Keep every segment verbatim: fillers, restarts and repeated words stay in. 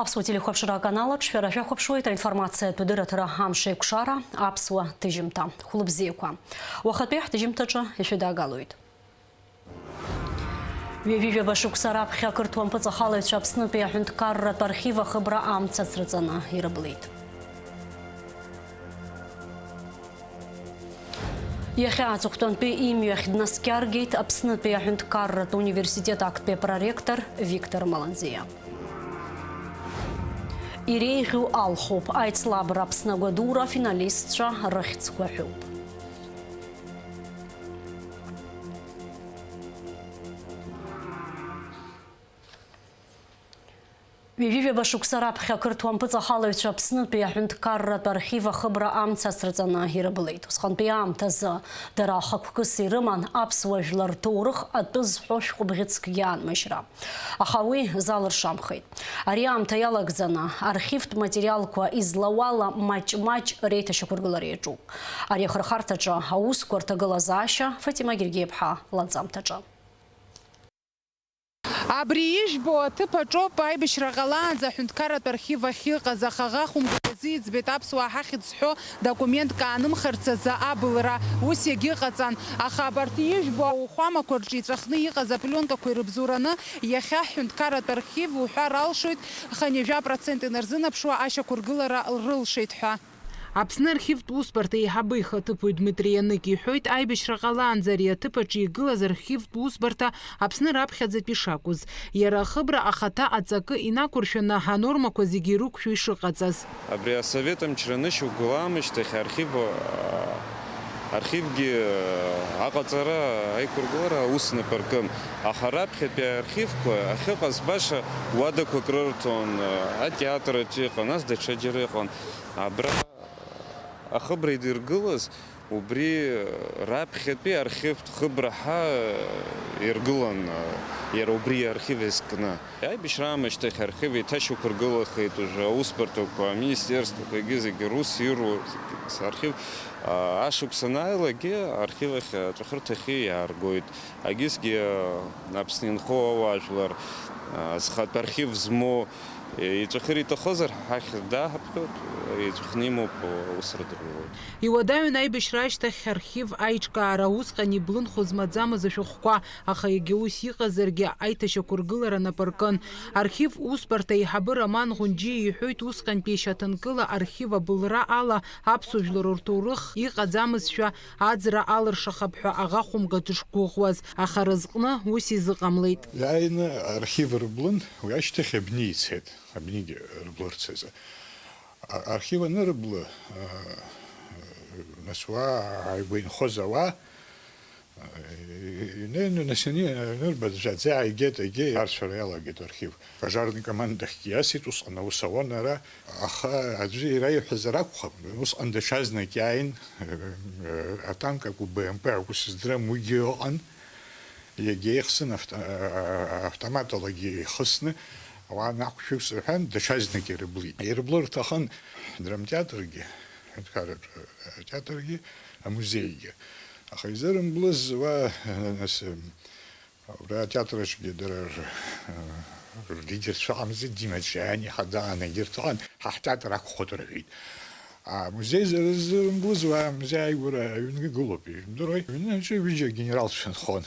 Аԥсуа телехәаԥшра аканал аҿы шәара шәахәаԥшуеит аинформациатә дырраҭара Амш еикәшара, аԥсуа ҭыжьымҭа. Хәлыбзиақәа. Уахатәи ҳҭыжьымҭаҿы ишәыдагалоит. Ҩажәижәаба шықәса раԥхьа ақырҭуа мпыҵахалаҩцәа Аԥснытәи аҳәынҭқарратә архив ахыбра амца ацраҵаны ирыблит. Иахьа аҵыхәтәантәи имҩахь днаскьаргеит Аԥснытәи аҳәынҭқарратә университет актәи апроректор Виктор Маланзиа. Иреиӷьу алхуп, аицлабра Аԥсны агәадура афиналистцәа рыхьӡқәа ҳәоуп. Ҩажәижәаба шықәса раԥхьа ақырҭуа мпыҵахалаҩцәа Аԥснытәи аҳәынҭқарратә архив ахыбра амца ацраҵаны ирыблеит. Усҟантәи аамҭазы дара хықәкыс ирыман аԥсуа жәлар рҭоурых атәы зҳәо шәҟәы бӷьыцкгьы аанмыжьра. Аха уи залыршамхеит. Ари аамҭа иалагӡаны архивтә материалқәа излауала маҷ-маҷ реиҭашьақәыргылара иаҿуп. Ари ахырхарҭаҿы аусқәа рҭагылазаашьа Фатима Гергиеԥҳа ланҵамҭаҿы. Абри ижәбо аҭыԥ аҿоуп аибашьра ҟалаанӡа аҳәынҭқарратә архив ахьыҟаз, аха аӷа хәымга иазиӡбеит аԥсуаа ҳахьӡ зҳәо документк аанымхарц азы абылра. Ус иагьыҟаҵан, аха абарҭ ижәбо ауахәамақәа рҿы иҵәахны иҟаз апленкақәа ирыбзоураны иахьа ҳҳәынҭқарратә архив уҳәар алшоит, хынҩажәа процент инарзынаԥшуа ашьақәыргылара рылшеит ҳәа. Аԥсны архивтә усбарҭа еиҳабы ихаҭыԥуаҩ Дмитри Ианык иҳәоит, аибашьра ҟалаанӡа ари аҭыԥ аҿы игылаз архивтә усбарҭа Аԥсны раԥхьаӡатәи шакәыз. Иара ахыбра ахаҭа аҵакы инақәыршәаны анормақәа зегьы ирықәшәо ишыҟаҵаз. Абри асовет амчра анышьақәгыла аамышьҭахь архив, архивгьы аҟаҵара, аиқәыргылара аус нап аркын. Аха раԥхьатәи архивқәа ахьыҟаз баша уадақәак рырҭон, атеатр аҿы иҟан, нас даҽаџьара иҟан. Абра ахыбра идиргылаз, убри раԥхьатәи архивтә хыбра ҳәа иргылан, иара убри архив иазкны. Аибашьра аамышьҭахь архив еиҭашьақәыргылахеит, уажәы аусбарҭақәа, аминистерствақәа, егьи зегьы рус ируа, зегьы рус архив, а, ашықәс анааилакгьы архив ахь аҵәахырҭахьы иааргоит. Агьысгьы, а, Аԥсны инхо ауаажәлар, а, зхатә архив змоу, Иҵәахыр иҭахозар, ҳахь дааҳаԥхьоит, иҵәахны имоуп, ус рдыруеит. Иуадаҩын аибашьра ашьҭахь архив аиҿкаара, усҟан иблынхоз маӡамыз ашәҟәқәа, аха егьа ус иҟазаргьы, аиҭашьақәыргылара нап ркын. Архив усбарҭа аиҳабы Роман Ӷәынџьиа иҳәоит, усҟантәи шьаҭанкыла архив абылра ала аԥсуа жәлар рҭоурых иҟаӡамызшәа аӡра алыршахап ҳәа аӷа хәымга дышгәыӷуаз, аха разҟны ус изыҟамлеит. Иааины архив рыблын, уи ашьҭахь абни ицеит. Абнигьы рыблырц азы. А-, архив анырыблы, а, нас уа ааигәа инхоз ауаа, а, инеины, нас ани-, анырба, аӡәы ааигеит, егьи арцәара иалагеит архив. Пожарный командахьгьы иасит, усҟан аус ауан ара, аха аӡәы ираиҳәазар акәхап, усҟан даҽазнык иааин, а, атанк акәу, Б М П акәу сыздырам, уигьы ыҟан. Иагьа ихсын авто-, автоматалагьы ихысны, ауаа нақәшәыԥс рҳәан, даҽазныкгьы ирыблит. Ирыблыр рҭахын драмтеатргьы, ҳәынҭқарратә театргьы, амузеигьы. Аха изырымблыз уа, нас, убра атеатр аҿгьы дара р-, рлидерцәа ыҟамзи, Дима Ҷиани, Ҳадаан, егьырҭ ыҟан, ҳа ҳтеатр ақәхоит рҳәеит. Амузеи зырымблыз уа амузеи ааигәара аҩнгьы гылоуп, ижәдыруеи? Аҩны аҿы ҩыџьа генералцәа нхон.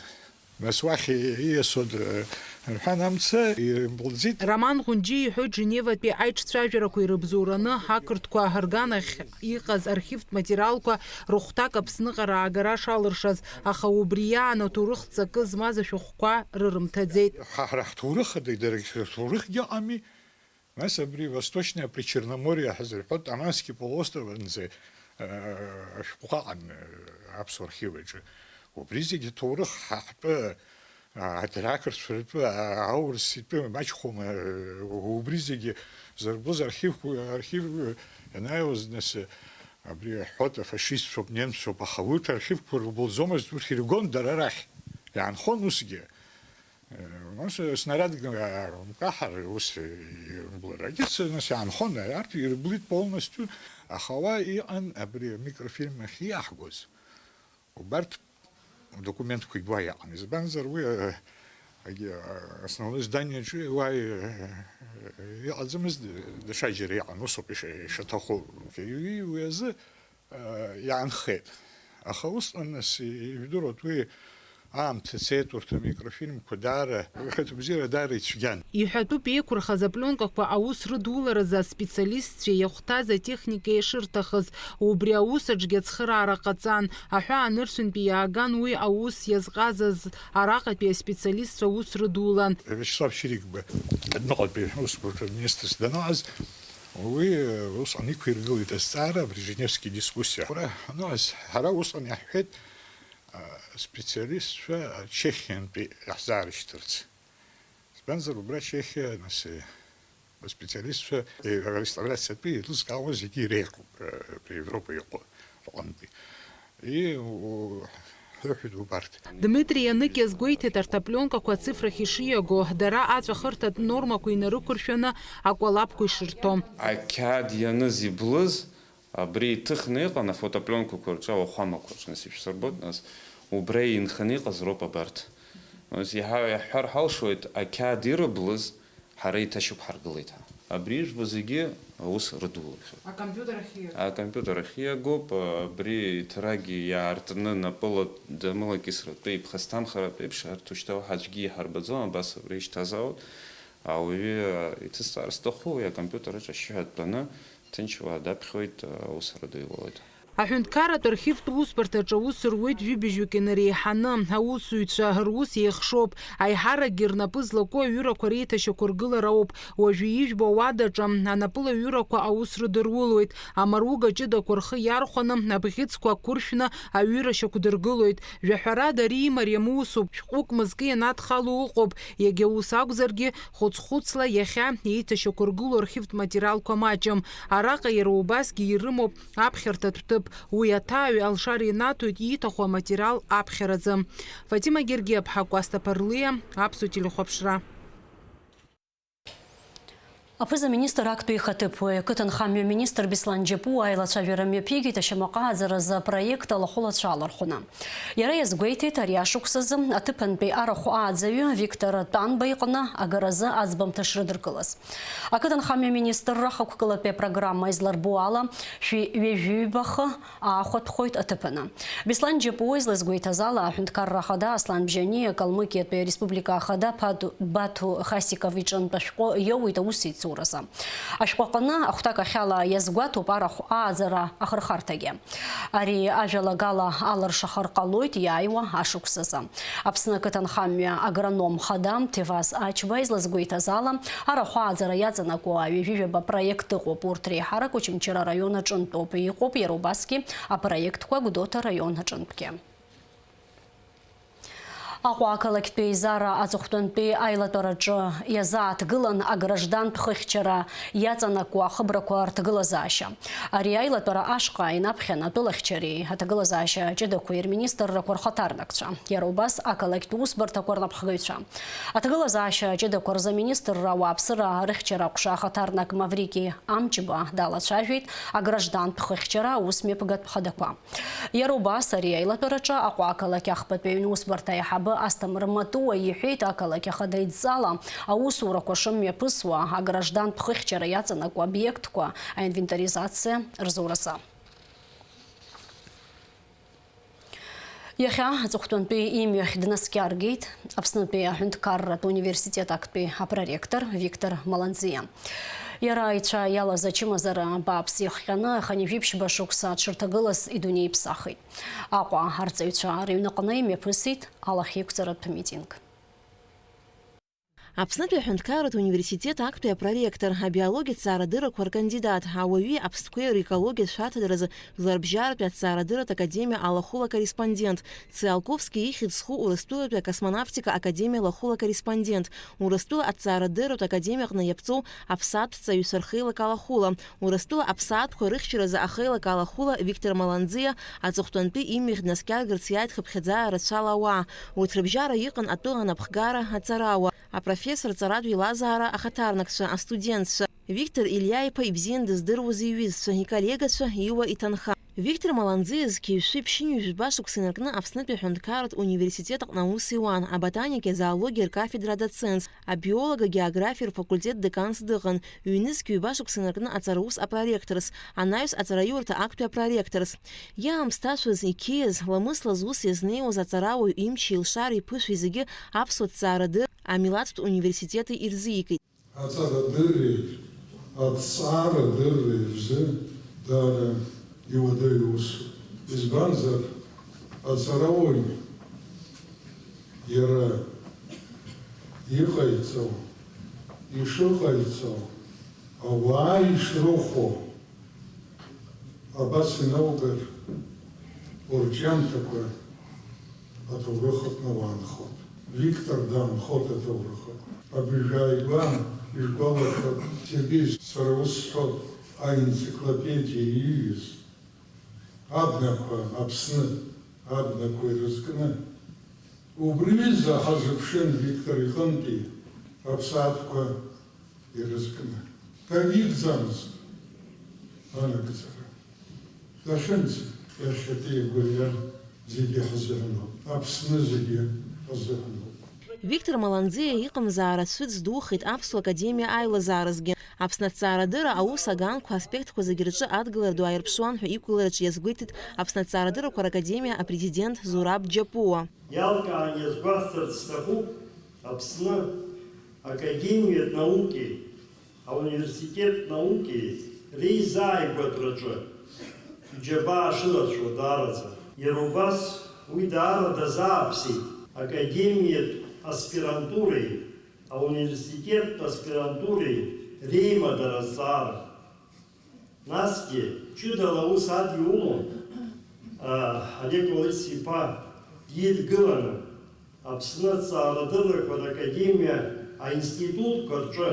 Нас уахь ииасуа д-, рҳәан, амца ирымблӡеит. Роман Ӷәынџьиа иҳәоит, Женеватәи аиҿцәажәарақәа ирыбзоураны ақырҭқәа рганахь иҟаз архивтә материалқәа рыхәҭак Аԥсныҟа раагара шалыршаз, аха убри иаан аҭоурых ҵакы змаз ашәҟәқәа рырымҭаӡеит. Ҳа, ҳара ҳҭоурых ада, дара рҭоурыхгьы ыҟами. Нас абри Восточное Причерноморье ҳәа зырҳәо Тамански полуостров анӡа, э, ашәҟәқәа ыҟан, э, аԥсуа архив аҿы. Убри зегьы аҭоурых ҳа ҳтәы, а, дара ақырҭцәа ртәы, а, аурыс итәы маҷхома, э, убри зегьы зырбоз архивқәа, архив, э, ианааиуаз, нас, э, абри ҳҳәоит, афашистцәоуп, немццәоуп, аха урҭ архивқәа рыбылӡомызт, урҭ иргон дара рахь, иаанхон усгьы. Э, нас, э, снарядк, э, каҳар, ус, э, ирблыр. Агьыс, э, нас иаанхон, э, арҭ ирблит полностью, аха уа иҟан абри амикрофильм ахь иаҳгоз. Убарҭ документқәагь уа иҟан. Избанзар, уи, э, агьи, э, основной зданиаҿы уа, э, Иҟаӡамызт, даҽаџьара иҟан, усоуп иша-, ишаҭаху. Уи, уи азы, э, иаанхеит. Аха усҟан, нас, ижәдыруеит, уи аамҭа цеит, урҭ амикрофильмқәа даара, рхаҭабзиара даара ицәгьан. Иҳәатәуп еиқәырхаз апленкақәа аус рыдуларазы аспециалистцәеи иахәҭаз атехникеи шырҭахыз, убри аус аҿгьы ацхыраара ҟаҵан, аҳәаа нырцәынтәи иааган уи аус иазҟазаз араҟатәи аспециалистцәа аус рыдулан. Вячеслав Чирикба, адәныҟатәи аусбарҭа аминистрс данааз, уи, э, усҟан иқәиргылеит азҵаара, Брежневски дискуссиа. Ҳара, ну, ас-, ҳара усҟан иаҳҳәеит, а, специалистцәа Чехиантәи иаҳзаарышьҭырц. Избанзар, убра Чехиа, нас, э, аспециалистцәа, э, реставрациатәы еилызкаауа зегьы иреиӷьуп, э, абри Европа иҟоу рҟынтәи. И, у-, ҳәыҳәит убарҭ. Дмитри Ианык иазгәеиҭеит арҭ апленкақәа ацифрахь ишиаго, дара аҵәахырҭатә нормақәа инарықәыршәаны акәалаԥқәа ишырҭо. Ақьаад ианыз иблыз, абри иҭыхны иҟан афотопленкақәа рҿы, ауахәамақәа рҿы, нас ишәсырбоит, нас убра инханы иҟаз роуп абарҭ. Нас иаҳа-, иаҳҳәар ҳалшоит, ақьаад ирыблыз, ҳара еиҭашьақәҳаргылеит ҳәа. Абри ижәбо зегьы аус рыдулахьеит. Акомпиутер ахь ииагоу? Акомпиутер ахь ииагоуп, абри иҭарагьы иаартны напыла дамылакьысратәы, иԥхасҭамхаратәы еиԥш, арҭ ушьҭа уаҳа аӡәгьы иҳарбаӡом, абас абра ишьҭазаауеит. Ауаҩы иҭысҵар зҭаху уи акомпиутер аҿы ашьшьыҳәа дтәаны, ҭынч уа даԥхьоит, аус ара ду илоуеит. Аҳәынҭқарратә архивтә усбарҭаҿы аус руеит жәибжьҩык инареиҳаны. Аусзуҩцәа рус еихшоуп. Аиҳаракгьы рнапы злаку аҩырақәа реиҭашьақәыргылара ауп. Уажәы ижәбо ауадаҿы анапылаҩырақәа аус рыдырулоит. Амаруга ҷыдақәа рхы иархәаны, абӷьыцқәа ақәыршәны аҩыра шьақәдыргылоит. Жәаҳәарада, ари имариам усуп. Шәҟәык мызкы ианадхало ыҟоуп. Иагьа ус акәзаргьы, хәыц-хәыцла иахьа еиҭашьақәыргылоу архивтә материалқәа маҷым. Араҟа иара убасгьы ирымоуп аԥхьарҭатә ҭыԥ. Уи аҭааҩ алшара инаҭоит ииҭаху аматериал аԥхьаразы. Фатима Гергиаԥҳа, Кәасҭа Ԥарлиа, Аԥсуа телехәаԥшра. Аԥыза-министр актәи ихаҭыԥуаҩ, ақыҭанхамҩа министр Беслан Џьапуа аилацәажәара мҩаԥигеит ашьамаҟа ааӡаразы апроект алахәылацәа алархәны. Иара иазгәеиҭеит, ари ашықәсазы аҭыԥантәи арахә ааӡаҩы Виктор Тәанба иҟны агаразы аӡбамҭа шрыдыркылаз. Ақыҭанхамҩа министрра ахықәкылатәи апрограмма изларбо ала, шәи ҩажәи ҩба хы аахәатәхоит аҭыԥаны. Беслан Џьапуа излазгәеиҭаз ала, аҳәынҭқарра ахада Аслан Бжьаниа, Калмыкиатәи ареспублика ахада Пату-, Бату Хасиков иҿынтә ашәҟәы иоуеит аусеицуразы. Ашәҟәы аҟны ахәҭакахьала иазгәаҭоуп арахә ааӡара ахырхарҭагьы. Ари ажәалагала алыршахар ҟалоит иааиуа ашықәсазы. Аԥсны ақыҭанхамҩа агроном хада Ҭеваз Ачба излазгәеиҭаз ала, арахә ааӡара иаҵанакуа ҩажәижәаба проект ыҟоуп. Урҭ реиҳарак Очамчыра араион аҿынтәоуп, иҟоуп иара убасгьы апроектқәа Гәдоуҭа араион аҿынтәгьы. Аҟәа ақалақьтәи аизара аҵыхәтәантәи аилатәараҿы иазааҭгылан аграждантә хыхьчара иаҵанакуа ахыбрақәа рҭагылазаашьа. Ари аилатәара ашҟа инаԥхьан атәылахьчареи аҭагылазаашьа ҷыдақәеи рминистррақәа рхаҭарнакцәа, иара убас ақалақьтә усбарҭақәа рнапхгаҩцәа. Аҭагылазаашьа ҷыдақәа рзы аминистрра ауааԥсыра рыхьчара аҟәша ахаҭарнак Маврики Амҷба далацәажәеит аграждантә хыхьчара аусмҩаԥгатә хадақәа. Иара убас ари аилатәараҿы Аҟәа ақалақь ахԥатәи аҩны усбарҭа аиҳабы Асҭамыр Матуа иҳәеит, ақалақь ахада идҵала аусурақәа шымҩаԥысуа, аграждантә хыхьчара иаҵанакуа обиектқәа аинвентаризациа рзуразы. Иахьа аҵыхәтәантәи имҩахь днаскьаргеит Аԥснытәи аҳәынҭқарратә университет актәи апроректор Виктор Маланӡиа. Иара ицәа иалаз ачымазара бааԥс иахҟьаны, хынҩажәи ԥшьба шықәса дшырҭагылаз идунеи иԥсахит. Аҟәа арҵаҩцәа рыҩныҟны имҩаԥысит алахьеиқәҵаратә митинг. Аԥснытәи аҳәынҭқарратә университет актәи апроректор, абиологиатә ҭҵаарадыррақәа ркандидат, ауаҩи аԥстәқәеи рекологиатә шәарҭадаразы Жәларбжьаратәи аҭҵаарадырратә академиа алахәыла акорреспондент, Циолковски ихьӡ зху Урыстәылатәи акосмонавтика академиа алахәыла акорреспондент, Урыстәыла аҭҵаарадырратә академиаҟны иаԥҵоу аԥсаатәҵаҩцәа рхеилак алахәыла, Урыстәыла аԥсаатәқәа рыхьчаразы ахеилак алахәыла Виктор Маланӡиа аҵыхәтәантәи имҩахь днаскьаргарц иааит хыԥхьаӡара рацәала ауаа. Урҭ рыбжьара иҟан атәыла анапхгара, аҵарауаа, апрофессор ҵаратә еилазаара ахаҭарнакцәа, астудентцәа. Виктор Илиа-иԥа ибзиан дыздыруаз иҩызцәа, иколлегацәа, иуа иҭынха. Виктор Маланӡиа зқьи жәшәи ԥшьынҩажәи жәба шықәса инаркны Аԥснытәи аҳәынҭқарратә университет аҟны аус иуан, аботаникеи азоологиеи ркафедра адоцентс, абиолого-географиа рфакультет деканс дыҟан, ҩнызқь ҩба шықәса инаркны аҵараус апроректорс, анаҩс аҵараиурҭа актәи апроректорс. Иаамсҭашәаз, иқьиаз, ламысла зус иазнеиуаз аҵарауаҩ имчи илшареи ԥышәеи зегьы аԥсуа ҭҵаарадырра амилаҭтә университети ирзикит. Аҵарадырреи аҭҵаарадырреи рзы даара иуадаҩу усуп. Избанзар, аҵарауаҩ иара иҟаиҵо, ишыҟаиҵо, ауаа ишрыхәо, абас иналгар, урҿиамҭақәа аҭоурых аҟны уаанхоит. Виктор даанхоит аҭоурых аҟны. Абыржә ааигәа ижәгәалашәап, Сергеи, сара ус сҳәоит, аенциклопедиа иҩыз, абнақәа, Аԥсны абнақәа ирызкны, убри ҩыза ҳазыԥшын Виктор иҟынтәи аԥсаатәқәа ирызкны. Дагьигӡамызт анагӡара. Дахьынӡа, иахьатәи агәырҩа зегьы ҳазыҳәаноуп, Аԥсны зегьы ҳазыҳәаноуп. Виктор Маланӡиа иҟамзаара цәыӡ духеит Аԥсуа Академиа аилазааразгьы. Аԥсны аҭҵаарадырра аус аганқәа аспектқәа зегьы рҿы адгылара ду ааирԥшуан ҳәа иқәгылараҿы иазгәеиҭеит Аԥсны аҭҵаарадыррақәа ракадемиа апрезидент Зураб Џьапуа. Иалкаан иазгәаҳҭарц сҭахуп, Аԥсны Академиатә наукеи ауниверситеттә наукеи реизааигәатәраҿы иџьабаа шырацәоу даараӡа. Иара убас уи даара дазааԥсеит академиатә аспирантуреи ауниверситеттә аспирантуреи реимадара азҵаара. Насгьы, ҷыдала аус адиулон, а, Олег Лолис-иԥа дидгыланы, Аԥсны аҭҵаарадыррақәа ракадемиа аинститутқәа рҿы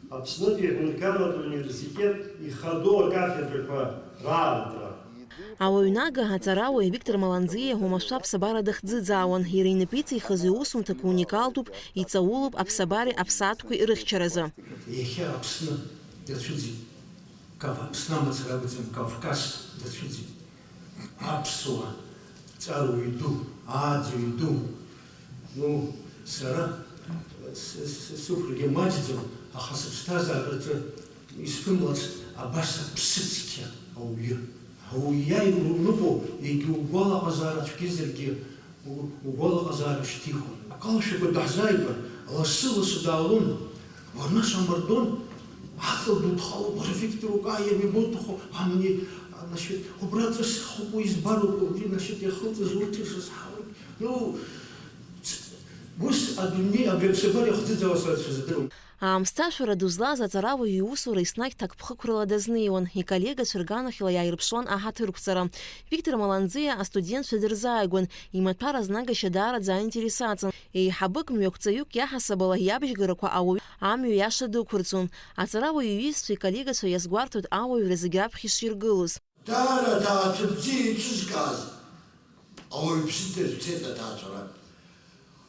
Аԥснытәи аҳәынҭқарратә университет ихадоу акафедрақәа раартра. Ауаҩнага, аҵарауаҩ Виктор Маланӡиа уамашәа аԥсабара дахӡыӡаауан, иара инапы иҵихыз иусумҭақәа уникалтәуп, иҵаулоуп аԥсабареи аԥсаатәқәеи рыхьчаразы. Иахьа Аԥсны дацәыӡит. Кав-, Аԥсны амацара акәӡам, Кавказ дацәыӡит. Аԥсуа ҵарауаҩ ду, ааӡаҩ ду. Ну, сара с-, с-, сыхәрагьы маҷӡам, аха сыԥсҭазаараҿы исԥымлацт абас аԥсыцқьа ауаҩы. Ауаҩы иааигәа уныҟәо, егьа угәалаҟазаара цәгьазаргьы, У-, угәалаҟазаара шьҭихуан. Акалашәақәа даҳзааигәан, лассы-лассы даалон. Варнаш амардуан, аҵла ду дхалон, уара Виктор укаиами, иабоуҭаху, амни, а, значит, убра ҵысхуп, уи избароуп, убри, значит, иахылҵыз урҭ ирзызҳауеит. Ну, ц-, ус адунеи, абри аԥсабара иахӡыӡаауа сара сшазыдыруам. Аамсҭашәара ду злаз аҵарауаҩ иусура еснагь ҭакԥхықәрала дазнеиуан, иколлегацәа рганахьала иааирԥшуан аҳаҭырқәҵара. Виктор Маланӡиа астудентцәа дырзааигәан, имаҭәар азнагашьа даараӡа аинтерес аҵан. Еиҳабык мҩақәҵаҩык иаҳасабала иабжьгарақәа ауаҩы амҩа иаша дықәырҵон. Аҵарауаҩ иҩызцәеи иколлегацәеи иазгәарҭоит ауаҩра зегь раԥхьа иширгылоз. Даара аҭаацәа бзиа еицызкааз ауаҩԥсы дырцәцеит аҭаацәара.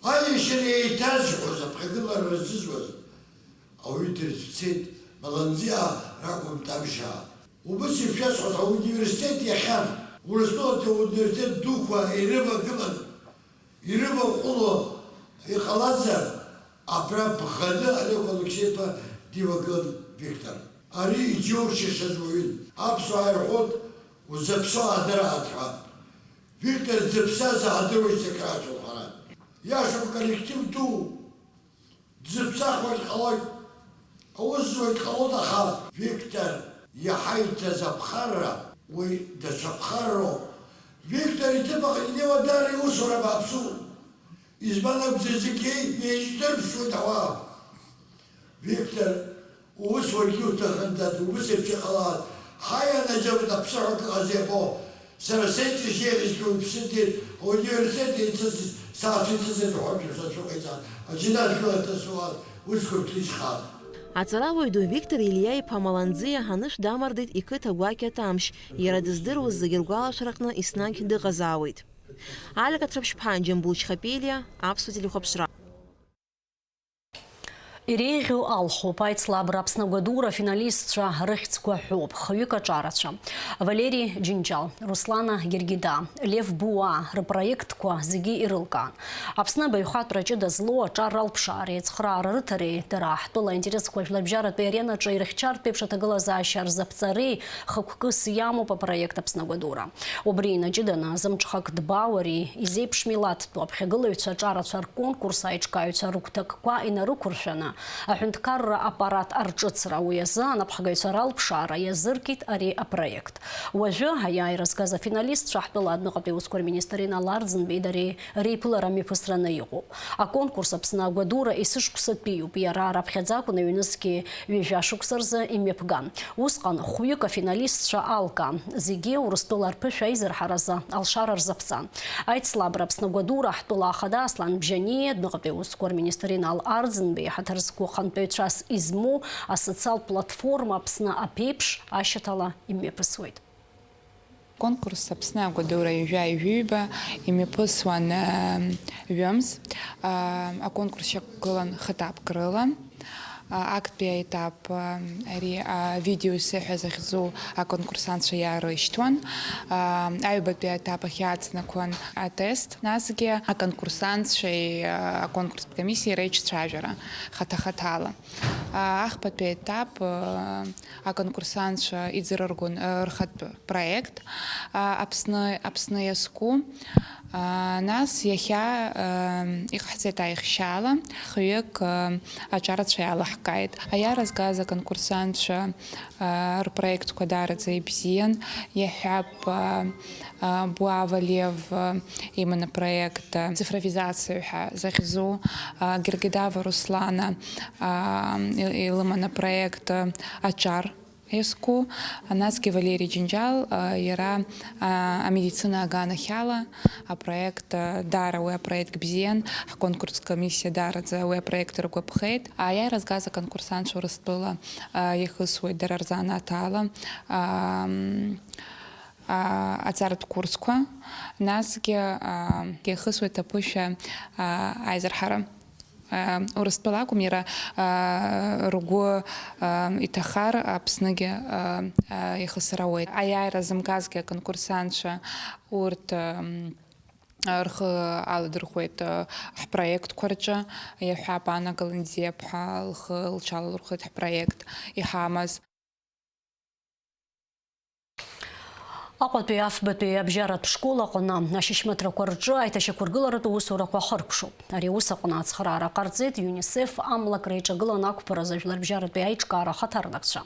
Аиашьара еиҭазҳәоз, аԥхьагылара рзызуаз ауаҩы дырцәцеит, Маланӡиаа ракәым, Тамшьаа. Убыс ишәасҳәоз, ауниверситет иахьан, Урыстәылатәи ауниверситет дуқәа ирывагылан, ирываҟәыло иҟалазар, абра бӷаны Олег Алықьсеи-иԥа дивагылан Виктор. Ари иџьоушьашаз уаҩын. Аԥсуаа ирҳәоит, узаԥсоу аадыраат ҳәа. Виктор дзыԥсаз аадыруеит сакрацәоуп ҳара. Иашоуп, коллектив ду. Дзыԥсахуагь ҟалоит, аус зуагь ҟалоит, аха Виктор иаҳа иҭаз аԥхарра, уи даҽа ԥхарроуп. Виктор иҭыԥ аҟны инеиуа даара иусура бааԥсуп. Избан акәзар, зегьы еиҿдырԥшуеит ауаа. Виктор, ус уаргьы уҭахын, дад, убыс еиԥш иҟалааит. Ҳаи, анаџьалбеит, аԥсыҳәа акы ҟазеи або. Сара сеиҵышьа еиӷьызшәа уԥсы дит, ауниверситет еицыз, саацәыҵызар ҳәа шәа-, шәыҟаиҵан, аџьынадгыларҭа суаз, усқәа рҭыжьхааит. Аҵарауаҩ ду Виктор Илиа-иԥа Маланӡиа анышә дамардеит иқыҭа гәакьа Тамшь, иара дыздыруаз зегьы ргәалашәараҟны еснагь дыҟазаауеит. Алика Ҭраԥшьԥҳа, Џьамбул Чхапелиа, Аԥсуа телехәаԥшра. Иреиӷьу алхуп, аицлабра Аԥсны агәадура афиналистцәа рыхьӡқәа ҳәоуп, хҩык аҿарацәа. Валери Џьынџьал, Руслана Гергида, Лев Буа рпроектқәа зегьы ирылкаан. Аԥсны абаҩхатәра ҷыда злоу аҿар ралԥшаареи ацхраара рыҭареи, дара ҳтәыла аинтересқәа жәларбжьаратәи аренаҿы ирыхьчартә еиԥш аҭагылазаашьа рзаԥҵареи хықәкыс иамоуп апроект Аԥсны агәадура. Убри инаҷыданы, зымҽхак дбаауари, изеиԥш милаҭтәу аԥхьагылаҩцәа аҿарацәа рконкурс аиҿкааҩцәа рыгәҭакқәа инарықәыршәаны, аҳәынҭқарра аппарат арҿыцра, уи азы анапхгаҩцәа ралԥшаара иазыркит ари апроект. Уажәы аиааира згаз афиналистцәа ҳтәыла адәныҟатәи аусқәа рминистр Инал Арӡынбеи дареи реиԥылара мҩаԥысраны иҟоуп. Аконкурс Аԥсны агәадура есышықәсатәиуп, иара раԥхьаӡа акәын аҩнызқьи ҩажәа шықәса рзы имҩаԥган. Усҟан хәҩык афиналистцәа алкаан, зегьы Урыстәыла рԥышәа аизырҳаразы алшара рзаԥҵан. Аицлабра Аԥсны агәадура ҳтәыла ахада Аслан Бжьаниа, адәныҟатәи аусқәа рминистр Инал Арӡынбеи, ҳаҭыр зқәу ахантәаҩцәас измоу асоциалтә платформа Аԥсны аԥеиԥш ашьаҭала имҩаԥысуеит. Конкурс Аԥсны агәадура ҩажәа ҩажәиба имҩаԥысуан, ы, ҩымз. Ы, аконкурс шьақәгылан хатапк рыла. Ы, актәи аетап, ы, ари, ы, видео исыҳәа захьӡу аконкурсантцәа иаарышьҭуан. Ы, аҩбатәи аетап ахь иаҵанакуан атест, насгьы аконкурсантцәеи, ы, аконкурстә комиссиеи реиҿцәажәара хаҭа-хаҭала. Ы, ахԥатәи аетап, ы, аконкурсантцәа иӡырыргон, ы, рхатә проект, а, Аԥсны, Аԥсны иазку. А, нас иахьа, а, иҟаҳҵеит аихшьаала, хҩык, а, аҿарацәа иалаҳкааит. Аиааира згаз аконкурсантцәа, а, рпроектқәа даараӡа ибзиан, иаҳҳәап, а, а, Буава Лев, а, иман апроект, а, цифровизациа ҳәа захьӡу, а, Гергедава Руслана, а, и-, илыман апроект, а, аҿар иазку, насгьы Валери Џьынџьал, а, иара, а, амедицина аганахьала апроект, а, даара уи апроект бзиан, ҳконкурс комиссиа даараӡа уи апроект ргәаԥхеит. Аиааира згаз аконкурсантцәа Урыстәыла, а, ихысуеит дара рзанааҭ ала, а, м, а, аҵаратә курсқәа, насгьы, а, ихысуеит аԥышәа, а, аизырҳара. Урыстәыла акәым, иара, аа, ргәы, аа, иҭахар Аԥсныгьы, аа, аа, ихысыр ауеит. Аиааира зымгазгьы аконкурсантцәа урҭ, м, рхы аладырхәуеит, аа, ҳпроектқәа рҿы, иаҳҳәап, Анна Галанзиаԥҳа лхы лҽалалырхәит ҳпроект иҳамаз. Аҟәатәи афбатәи абжьаратә школ аҟны ашьышьмаҭрақәа рҿы аиҭашьақәыргыларатә усурақәа хыркәшоуп. Ари аус аҟны ацхыраара ҟарҵеит ЮНИСЕФ амлакра иҿагыланы ақәԥаразы ажәларбжьаратәи аиҿкаара ахаҭарнакцәа.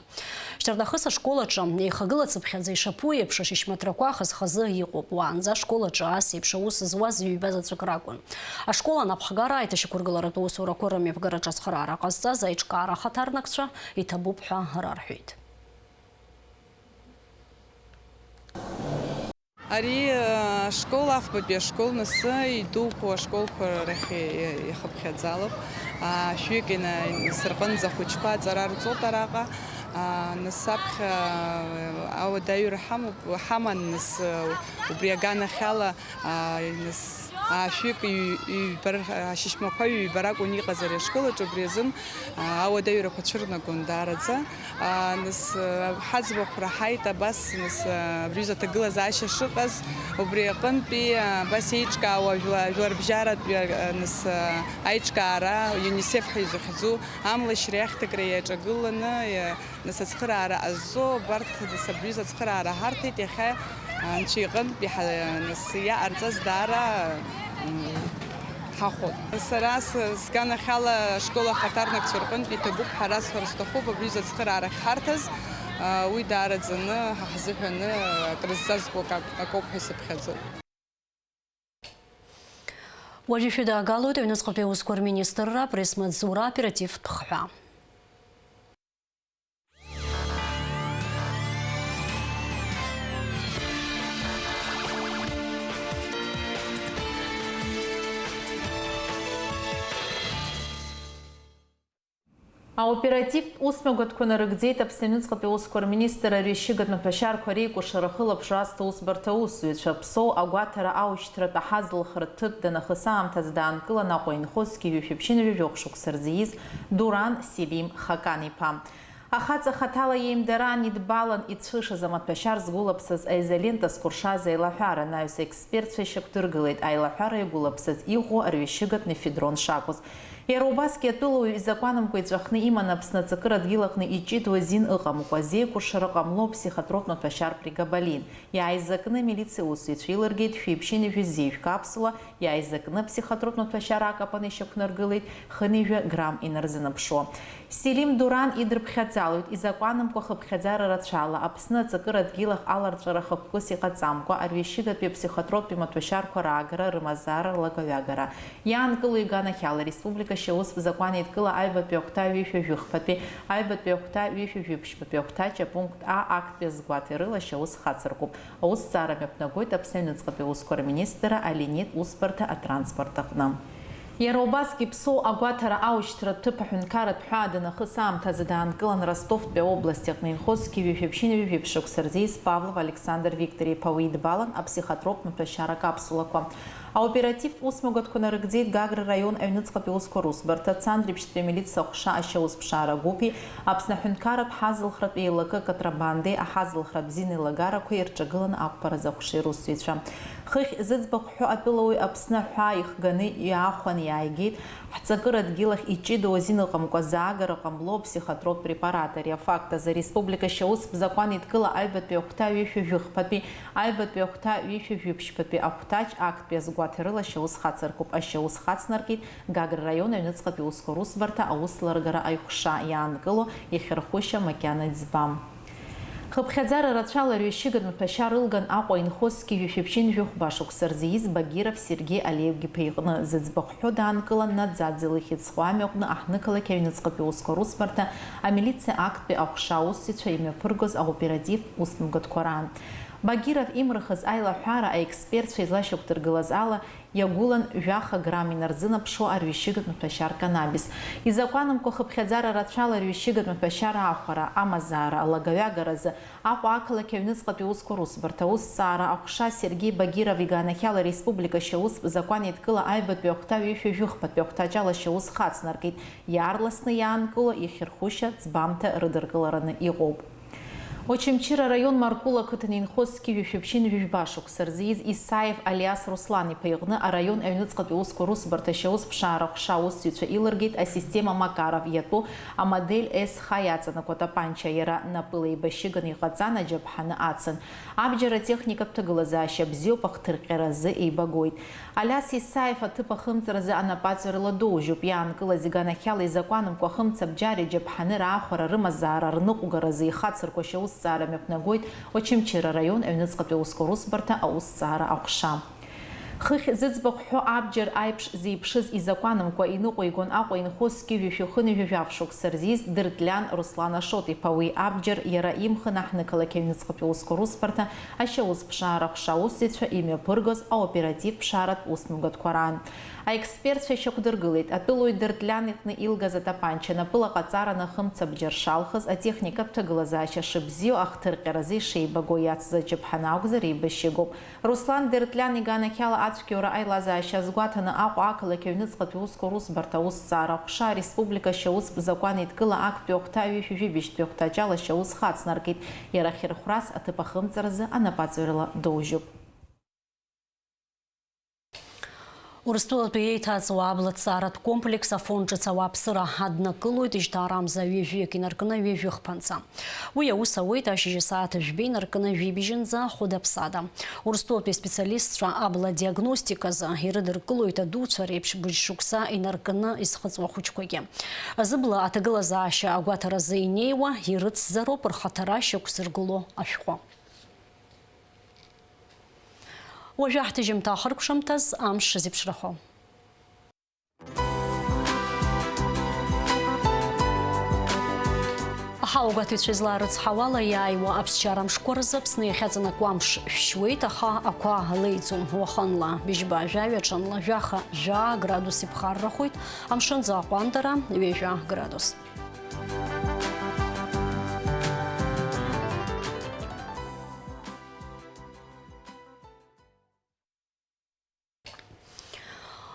Шьҭарнахыс ашкол аҿы еихагылацыԥхьаӡа ишаԥу еиԥш ашьышьмаҭрақәа хаз-хазы иҟоуп. Уаанӡа ашкол аҿы ас еиԥш аус зуаз ҩба заҵәык ракәын. Ашкол анапхгара аиҭашьақәыргыларатә усурақәа рымҩаԥгараҿы ацхыраара ҟазҵаз аиҿкаара ахаҭарнакцәа иҭабуп ҳәа рарҳәеит. Ари, э, ашкол, афбатәи ашкол, нас идуқәоу ашколқәа рахь, э, ихыԥхьаӡалоуп. А, шәҩык ина-, инасырҟынӡа ахәыҷқәа аҵара рҵоит араҟа. А, нас аԥхьа, э, ауадаҩра ҳамоуп, ҳаман, нас, э, убри аганахьала, а, нас, а, шәҩык ҩ-, ҩба р-, ашьышьмақәа ҩба ракәын иҟаз ари ашкол аҿы, убри азын, а, ауадаҩрақәа цәырнагон даараӡа. А, нас, а, ҳаӡбахә раҳаит абас, нас, а, абри аҩыза аҭагылазаашьа шыҟаз, убри аҟынтәи, а, абас еиҿкаауа жәла-, жәларбжьаратәи, а, нас, а, аиҿкаара, ЮНИСЕФ ҳәа изыхьӡу амлашьреи ахьҭакреи иаҿагыланы, а, нас ацхыраара ҟазҵо, абарҭ, нас абри аҩыза ацхыраара ҳарҭеит, иахьа, а, Анцәа иҟынтә иҳа-, нас иаҟарҵаз даара, м, ҳахәон. Сара с-, сганахьала ашкол ахаҭарнакцәа рҟынтә иҭабуп ҳәа расҳәар сҭахуп, абри аҩыза ацхыраара ахьҳарҭаз, а, уи даараӡаны ҳа ҳзыҳәаны акрызҵазкуа акоуп ҳәа исыԥхьаӡоит. Уажәы шәыдаагалоит аҩныҵҟатәи аусқәа рминистрра апресс-маҵзура аоперативтә хҳәаа. Аоперативтә усмҩаԥгатәқәа нарыгӡеит Аԥсны аҩныҵҟатәи аусқәа рминистр арҩашьыгатә маҭәашьарқәа реикәыршара ахылаԥшра азҭо усбарҭа аусзуҩцәа. Ԥсоу агәаҭара аушьҭратә аҳазылхратә ҭыԥ данахыс аамҭазы даанкылан Аҟәа инхо зқьи жәшәи ԥшьынҩажәи жәохә шықәса рзы ииз Дуран Селим Хакан-иԥа. Ахаҵа хаҭала иеимдараан идбалан ицәышыз амаҭәашьар згәылаԥсаз аизолента зкәыршаз аилаҳәара анаҩс аекспертцәа ишьақәдыргылеит аилаҳәара иагәылаԥсаз иӷәӷәоу арҩашьыгатә мефедрон шакәыз. Иара убасгьы атәылауаҩ изакәанымкәа иҵәахны иман Аԥсны аҵакыра дгьыл аҟны иҷыдоу азин ыҟамкәа, зеикәыршара ҟамло аԥсихотроптә маҭәашьар прегабалин. Иааизакны амилициа усзуҩцәа илыргеит шәи ԥшьынҩажәи зеижә капсула, иааизакны аԥсихотроптә маҭәашьар акапан ишьақәнаргылеит хынҩажәа грамм инарзынаԥшуа. Селим Дуран идырԥхьаӡалоит изакәанымкәа хыԥхьаӡара рацәала Аԥсны аҵакыра дгьылахь аларҵәара хықәкыс иҟаҵамкәа арҩашьыгатәи аԥсихотроптәи маҭәашьарқәа раагара, рымазаара, рлагаҩагара. Иаанкылоу иганахьала ареспублика ашьаустә закәанеидкыла аҩбатәи ахәҭа ҩышәи жәыхԥатәи, аҩбатәи ахәҭа ҩышәи жәиԥшьбатәи ахәҭаҷ апункт А актәи азгәаҭеи рыла ашьаус хацыркуп. Аусҭҵаара мҩаԥнагоит Аԥсны аҩныҵҟатәи аусқәа рминистрра Алинеи усбарҭа атранспорт аҟны. Иара убасгьы Ԥсоу агәаҭара аушьҭра ҭыԥ аҳәынҭқарратә ҳәаа данахыс аамҭазы даанкылан Ростовтәи аобласть аҟны инхоз зқьи жәшәи ԥшьынҩажәи жәиԥшь шықәса рзы ииз Павлов Александр Виктор-иԥа уи идбалан аԥсихотроптә маҭәашьар акапсулақәа. Аоперативтә усмҩаԥгатәқәа нарыгӡеит Гагра раион аҩныҵҟатәи аусқәа русбарҭа, Цандрыԥшьтәи амилициа аҟәша ашьаусԥшаара гәыԥи, Аԥсны аҳәынҭқарратә ҳазылхратә еилакы аконтрабандеи аҳазылхратә зин еилагарақәеи ирҿагыланы ақәԥаразы аҟәшеи русзуҩцәа. Хыхь зыӡбахә ҳәо атәылауаҩ Аԥсны аҳәаа ихганы иаахәаны иааигеит, ҳҵакыра дгьылахь иҷыдоу азин ыҟамкәа заагара ҟамло аԥсихотроптә препарат. Ари афакт азы ареспублика ашьаустә закәанеидкыла аҩбатәи ахәҭа ҩышәи жәыхԥатәи, аҩбатәи ахәҭа ҩышәи жәиԥшьбатәи ахәҭаҷ актәи азгәаҭеи рыла ашьаус хацыркуп. Ашьаус хацнаркит Гагра раион аҩныҵҟатәи аусқәа русбарҭа аусеилыргара аиҟәша иаанкыло ихьырхәышьа макьана иӡбам. Хыԥхьаӡара рацәала арҩашьыгатә маҭәашьар ылган Аҟәа инхоз зқьи жәшәи ԥшьынҩажәи хәба шықәса рзы ииз Багиров Сергеи Олег-иԥа иҟны зыӡбахә ҳәо даанкылан наӡаӡа илыхьӡ зху амҩа аҟны аҳҭнықалақь аҩныҵҟатәи аусқәа русбарҭа амилициа актәи аҟәша аусзуҩцәа имҩаԥыргоз аоперативтә усмҩаԥгатәқәа раан. Багиров имырхыз аилаҳәара аекспертцәа излашьақәдыргылаз ала, иагәылан жәаха грамм инарзынаԥшуа арҩашьыгатә маҭәашьар канабис. Изакәанымкәа хыԥхьаӡара рацәала арҩашьыгатә маҭәашьар аахәара, амазаара, алагаҩагаразы Аҟәа ақалақь аҩныҵҟатәи аусқәа русбарҭа аусҭҵаара аҟәша Сергеи Багиров иганахьала ареспублика ашьаустә закәанеидкыла аҩбатәи ахәҭа ҩышәи жәыхԥатәи ахәҭаҷ ала ашьаус хацнаркит, иаарласны иаанкыло ихьырхәышьа ӡбамҭа рыдыркылараны иҟоуп. Очамчыра араион Маркул ақыҭан инхоз зқьи жәшәи ԥшьынҩажәи жәба шықәса рзы ииз Исаев Алиас Руслан-иԥа иҟны араион аҩныҵҟатәи аусқәа русбарҭа ашьаусԥшаара аҟәша аусзуҩцәа илыргеит асистема Макаров иатәу амодель С Х иаҵанакуа тапанча. Иара напыла еибашьыганы иҟаҵан, аџьаԥҳаны ацын. Абџьар атехникатә ҭагылазаашьа бзиоуп, ахҭырҟьаразы еибагоит. Алиас Исаев аҭыԥ ахымҵразы анапаҵаҩрала доужьуп. Иаанкылаз иганахьала изакәанымкәа ахымцабџьари аџьаԥҳани раахәара, рымазаара, рныҟәгаразы ихацырку ашьаусҭҵаара мҩаԥнагоит Очамчыра араион аҩныҵҟатәи аусқәа русбарҭа аусҭҵаара аҟәша. Хыхь зыӡбахә ҳәо абџьар аиԥш зеиԥшыз изакәанымкәа иныҟәигон Аҟәа инхоз зқьи жәшәи хынҩажәи жәаф шықәса рзы ииз Дыртлиан Руслан Ашот-иԥа. Уи абџьар иара имхын аҳҭнықалақь аҩныҵҟатәи аусқәа русбарҭа ашьаусԥшаара аҟәша аусзуҩцәа имҩаԥыргоз аоперативтә ԥшааратә усмҩаԥгатәқәа раан. Аекспертцәа ишьақәдыргылеит, атәылауаҩ Дыртлиан иҟны илгаз атапанча напыла ҟаҵараны ахымцабџьар шалхыз, атехникатә ҭагылазаашьа шыбзиоу, ахҭырҟьаразы ишеибаго иацыз аџьаԥҳаны акәзар, еибашьыгоуп. Руслан Дыртлиан иганахьала ацәгьоура аилазаашьа азгәаҭаны Аҟәа ақалақь аҩныҵҟатәи аусқәа русбарҭа аусҭҵаара аҟәша ареспублика ашьаустә закәанеидкыла актәи ахәҭа ҩышәи жәибжьтәи ахәҭаҷ ала ашьаус хацнаркит, иара ахьырхәрас аҭыԥ ахымҵразы анапаҵаҩрала доужьуп. Урыстәылатәи еиҭаҵуа абла ҭҵааратә комплекс Афон ҿыц ауааԥсыра аднакылоит, жьҭаарамза ҩажәиак инаркны ҩажәи хԥанҵа. Уи аус ауеит ашьыжь асааҭ жәба инаркны жәибжьынӡа хәыда-ԥсада. Урыстәылатәи аспециалистцәа абла диагностиказы ирыдыркылоит адуцәа реиԥш быжь шықәса инаркны изхыҵуа ахәыҷқәагьы. Зыбла аҭагылазаашьа агәаҭаразы инеиуа ирыцзароуп рхаҭара шьақәзыргыло ашәҟәы. Уажәы ҳҭыжьымҭа ахыркәшамҭаз амш зеиԥшрахо. Аҳауагәаҭаҩцәа излаарыцҳауала, иааиуа аԥсшьара мшқәа рзы Аԥсны иахьаҵанакуа амш шәшьуеит, аха ақәа леиӡом. Уахынла быжьба жәаҩа, ҽынла жәаха жәаа градус иԥхаррахоит, амшынӡы аҟәандара ҩажәа градус.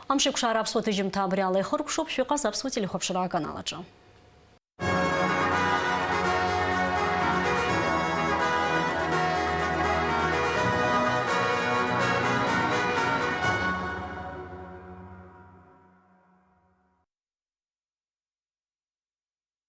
Амшеикәшара аԥсуа ҭыжьымҭа абри ала ихыркәшоуп, шәыҟаз аԥсуа телехәаԥшра аканал аҿы.